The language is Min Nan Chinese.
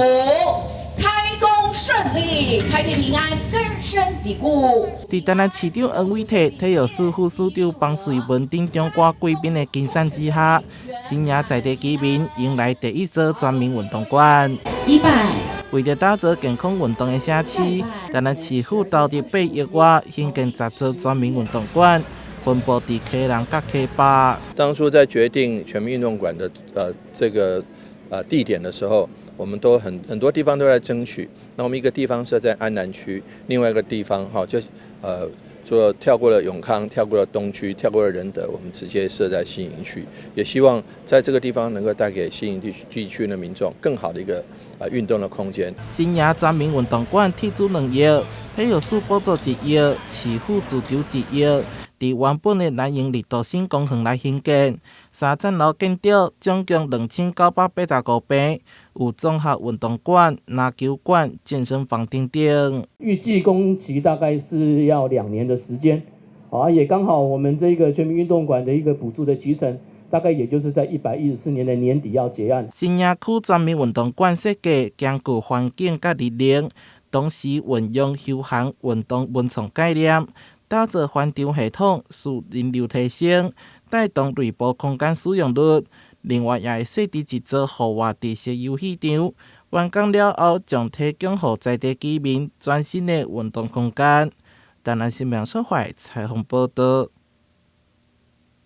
土，開工順利，開地平安，根深蒂固。佇台南市長黃偉哲、體育署副署長彭瑞文等長官貴賓的親賞之下，新營在地居民迎來第一座全民運動館。100。為著打造健康運動的城市，台南市府投入8億外興建10座全民運動館，分布佇基隆佮溪北。當初在決定全民運動館的這個地點的時候，我們都很多地方都在爭取。那我們一個地方是在安南區，另外一個地方哈就做跳過了永康，跳過了東區，跳過了仁德，我們直接設在新營區，也希望在這個地方能夠帶給新營地區的民眾更好的一個運動的空間。新營全民運動館斥資2億，體育署補助1億，市府自籌1億，佇原本的南營綠島新公園來興建。三層樓建築總共2985坪，有綜合運動館、籃球館、健身房等等。預計工期大概是要2年的時間，啊，也剛好我們這個全民運動館的一個補助的期程，大概也就是在114年的年底要結案。新營區全民運動館設計兼顧環境佮熱能，同時運用休閒運動文創概念，打造環場系統，使人流提升，帶動內部空間使用率。另外，也會設置一座戶外特色遊戲場，完工了後，將提供予在地居民全新的運動空間。台南新聞所採訪報導。